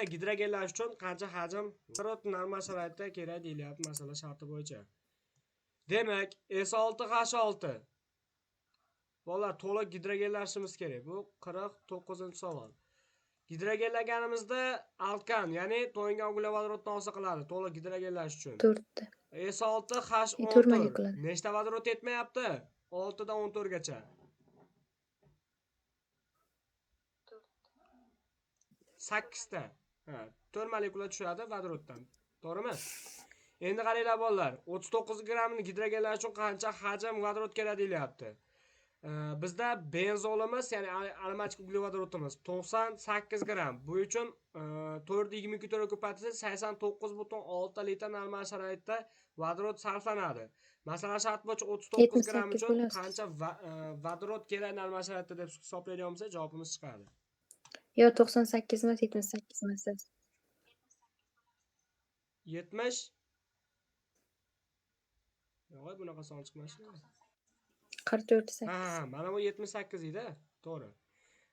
Gidrogenlash uchun qancha hajm vodorod normal sharoitda kerak deyilyapti masala sharti bo'yicha. Demak, S6H6. Bolalar, to'liq gidrogenlashimiz kerak. Bu 49-savol. Gidrogenlaganimizda alkan, ya'ni to'yingan uglevodorodni hosil qiladi to'liq gidrogenlash uchun. 4 ta. S6H14. 4 molekula. Nechta vodorod yetmayapti? 6 dan 14 gacha. 8 ta. Ha, 4 molekula tushadi vodoroddan. To'g'rimi? Endi qaranglar bolalar, 39 grammni gidrogenlash uchun qancha hajm vodorod kerak deyilyapti. Bizda benzolimiz, ya'ni aromatik uglevodorodimiz 98 gramm. Bu uchun 4.22 to'rtga ko'paytirsak 89,6 litr normal sharoitda vodorod sarflanadi. Masalan, shart bo'yicha 39 gramm 78 uchun bo'ladi. qancha vodorod kerak normal sharoitda deb hisoblaydigan bo'lsak, javobimiz chiqadi. Yo 98 emas, 78 emas. 70. Yo'q, bunaqa son chiqmashi. 44 8. Ha, mana bu 78 edi, to'g'ri.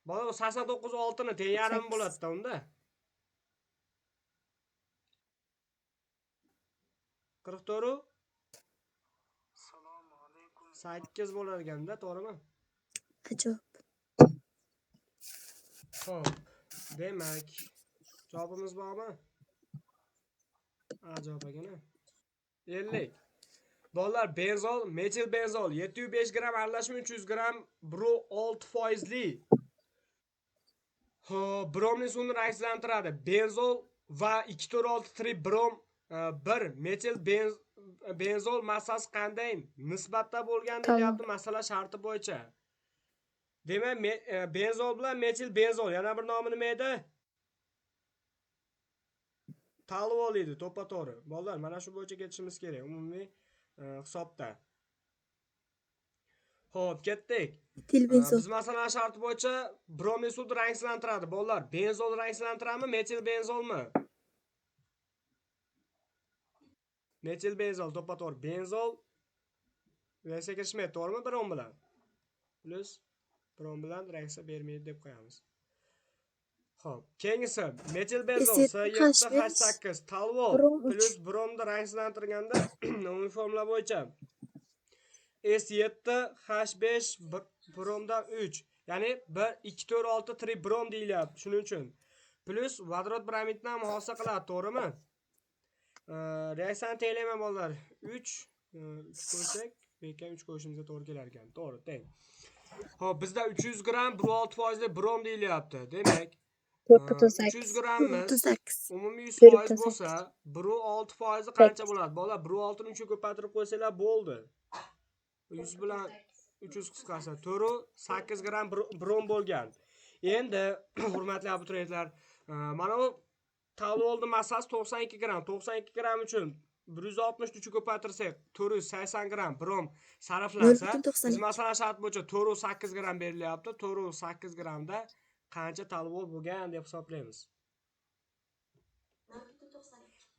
Bola, u 89,6 ni teng yarim 8. bo'ladi-da unda. 44 8 bo'lar ekanda, to'g'rimi? Ajoyib. Xo'p, demak, javobimiz bormi? A javob ekan. 50. Bolalar, benzol, metil benzol 705 gramm aralashma 300 gramm 1,6 foizli. Xo'p, bromli suvni rangsizlantiradi. Benzol va 2,4,6 tribrom 1 metil benzol massasi qanday nisbatda bo'lgan deyilyapti masala sharti bo'yicha. Demak, benzol bilan metil benzol yana bir nomi nima edi? Toluol edi, to'ppa-to'g'ri. Bolalar, mana shu bo'yicha ketishimiz kerak umumiy hisobda. Xo'p, ketdik. Metil benzol. Biz masalan sharti bo'yicha bromli suvni rangsizlantiradi. Bolalar, benzol rangsizlantiradimi, metil benzolmi? Metil benzol to'ppa-to'g'ri. Benzol reaksiya kirishmaydi, to'g'rimi? Brom bilan. Plus brom bilan reaksiya bermaydi deb qo'yamiz. Xo'p, keyingisi metil benzol S7 S yetti H H besh, sakkiz toluol brom uch. plus bromni rangsizlantirganda umumiy formula bo'yicha S7 H5 bromdan 3, ya'ni 1 2 4 6 tribrom deyilyapti. Shuning uchun plus vodorod bromidni ham hosil qiladi, to'g'rimi? Reaksiyani tenglayman bolalar. 3, 3 qo'ysak, bu yerga 3 qo'yishimizga to'g'ri kelar ekan. To'g'ri, teng. Xo'p, bizda 300 gramm 1,6 foizli brom deyilyapti. Demak, To'rt butun 300 sakkiz. grammimiz 38. umumiy yuz To'rt foiz butun bo'lsa, sakkiz. 1,6 foizi qancha Sakkiz. bo'ladi? Bolalar, 1,6 ni 3 ga ko'paytirib qo'ysanglar bo'ldi. 100 bilan 300 qisqasi 4,8 gramm brom bo'lgan. Endi hurmatli abituriyentlar, mana bu toluolning massasi 92 gramm. 92 gramm uchun 160 ni 3 ga ko'paytirsak, 480 gramm brom sarflansa, Nol butun to'qson biz ikki. masalan shart bo'yicha 4,8 gramm berilyapti. 4,8 grammda qancha toluol bo'lgan deb hisoblaymiz.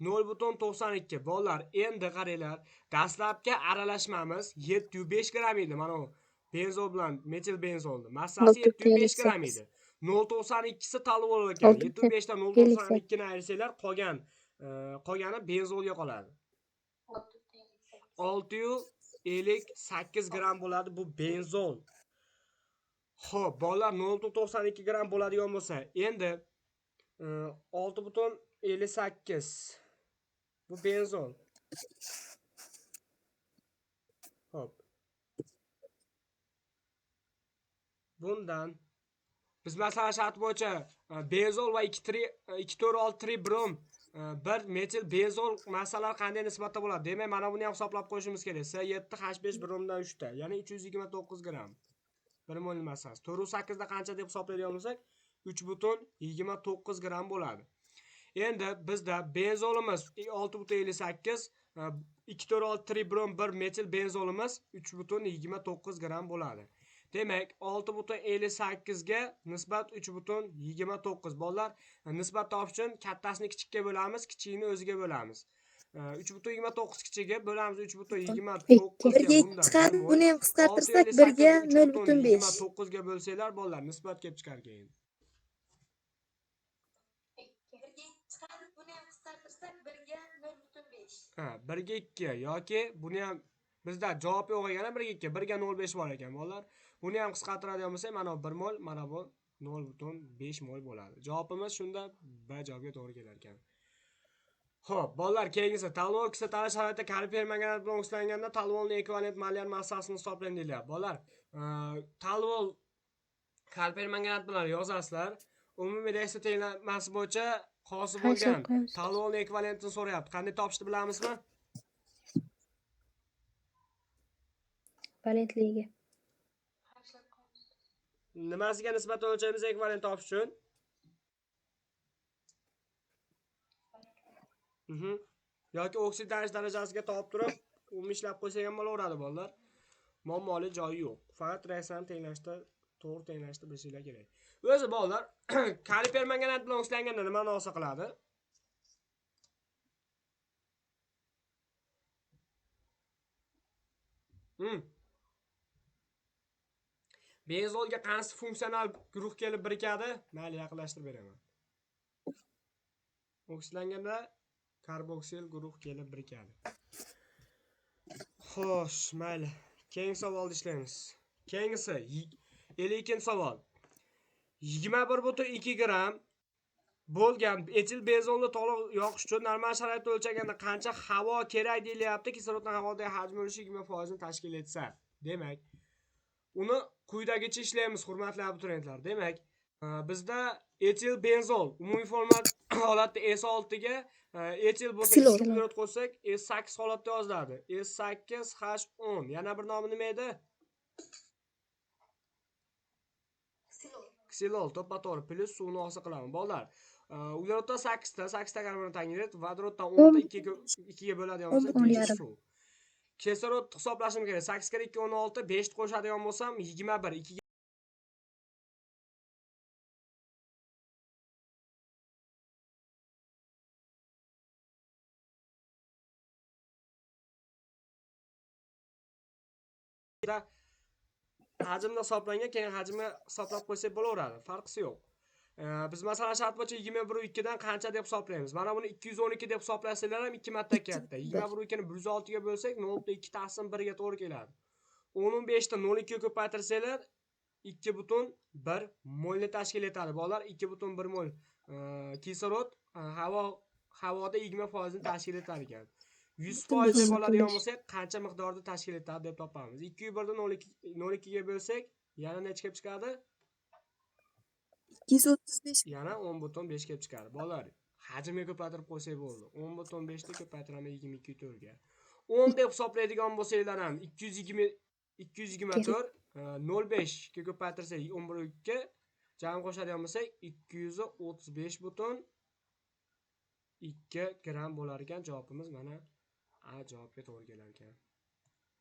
0,92. Bolalar, endi qaranglar, dastlabki aralashmamiz 705 gramm edi. Mana bu benzol bilan metil benzolni massasi Olti butun 705 gramm ellik sakkiz. edi. 0,92si toluol ekan. Olti Yetti yuz beshdan nol ellik to'qson ikkini ayirsanglar, qolgani benzolga qoladi. 658 gramm bo'ladi bu benzol. Xo'p, bolalar, 0,92 gramm bo'ladigan bo'lsa, endi 6,58 bu benzol. Xo'p. Bundan biz masalan shart bo'yicha benzol va ikki tri, ikki to'rt olti tri brom, bir metil benzol massalar qanday nisbatda bo'ladi? Demak, mana buni ham hisoblab qo'yishimiz kerak. S7 H5 bromdan 3 ta, ya'ni 329 gramm. Bir mol massasi. To'rt yuz sakkizda qancha deb hisoblaydigan bo'lsak, 3,29 gramm bo'ladi. Endi bizda benzolimiz 6,58, ikki to'rt olti tri brom bir metil benzolimiz 3,29 gramm bo'ladi. Demak, 6,58 ga nisbat 3,29. Bolalar, nisbat topish uchun kattasini kichikka bo'lamiz, kichigini o'ziga bo'lamiz. 3,29 kichigi bo'lamiz 3,29 ga. Birga Bundan chiqadi, bir mol. buni ham qisqartirsak Olti ellik birga sakkiz, uch nol butun butun yigirma besh. to'qqizga bo'lsanglar, bolalar, nisbat kelib chiqar keyin. Ha, 1 ga 2 yoki buni ham bizda javob yo'q ekan, 1 ga 2, 1 ga 0,5 bor ekan, bolalar. Buni ham qisqartiradigan bo'lsak, mana bu 1 mol, mana bu 0,5 mol bo'ladi. Javobimiz shunda B javobga to'g'ri kelar ekan. Xo'p, bolalar, keyingisi toluol kislotali sharoitda kaliy permanganat bilan oksidlanganda toluolning ekvivalent molyar massasini hisoblang deyiladi. Bolalar, toluol kaliy permanganat bilan yozasizlar. Umumiy reaksiya tenglamasi bo'yicha hosil Qaysi bo'lgan qo'yamiz? Toluolning ekvivalentini so'rayapti. Qanday topishni bilamizmi? Valentligi. Nimasiga nisbatan o'lchaymiz ekvivalent topish uchun? Yoki oksidlanish darajasiga topib turib, uni ishlab qo'ysak ham bo'laveradi, bolalar. Muammoli joyi yo'q. Faqat reaksiyani tenglashda, to'g'ri tenglashni bilishinglar kerak. O'zi bolalar, kaliy permanganat bilan oksidlanganda nimani hosil qiladi? Benzolga qaysi funksional guruh kelib birikadi? Mayli, yaqinlashtirib beraman. Oksidlanganda karboksil guruh kelib birikadi. Xo'sh, mayli. Keyingi savolni ishlaymiz. Keyingisi 52-savol. 21,2 gramm bo'lgan etil benzolni to'liq yoqish uchun normal sharoitda o'lchaganda qancha havo kerak deyilyapti. Kislorodning havodagi hajmi ulushi 20% tashkil etsa. Demak, uni quyidagicha ishlaymiz, hurmatli abituriyentlar. Demak, bizda etil benzol umumiy format holatda S6 ga etil bo'lsa Ksilol. ikki uglerod qo'shsak S8 holatda yoziladi. S8H10. Yana bir nomi nima edi? Ksilol, to'ppa-to'g'ri. Plyus suvni hosil qilamiz. Bolalar, ugleroddan 8 ta, 8 ta karbon tangrit, vodoroddan 10 ta 2 ga bo'ladigan bo'lsa, O'n 5 yarim. Suv. Kislorod hisoblashim kerak. 8 kere 2 16, 5 ni qo'shadigan bo'lsam 21, 2 ga hajmda hisoblangan, keyin hajmni hisoblab qo'ysak bo'laveradi. Farqisi yo'q. Biz masalan shart bo'yicha 21.2 dan qancha deb hisoblaymiz? Mana buni 212 deb hisoblasanglar ham 2 marta katta. 21.2 ni 106 ga bo'lsak 0.2 taqsim 1 ga to'g'ri keladi. 10.5 ni 0.2 ga ko'paytirsanglar 2.1 molni tashkil etadi. Bolalar, 2.1 mol kislorod havoda 20% ni tashkil etar ekan. 100% deb oladigan bo'lsak, qancha miqdorda tashkil etadi deb topamiz. 2.1 ni 0.2 ga bo'lsak, yana necha kelib chiqadi? 235. Yana 10.5 kelib chiqadi. Bolalar, hajmga ko'paytirib qo'ysak bo'ldi. 10.5 ni ko'paytiraman 22.4 ga. 10 deb hisoblaydigan bo'lsanglar ham 220, 224, 0.5 ga ko'paytirsak 11.2, jam qo'shadigan bo'lsak 235.2 gramm bo'lar ekan. Javobimiz mana A javobga to'g'ri kelar ekan.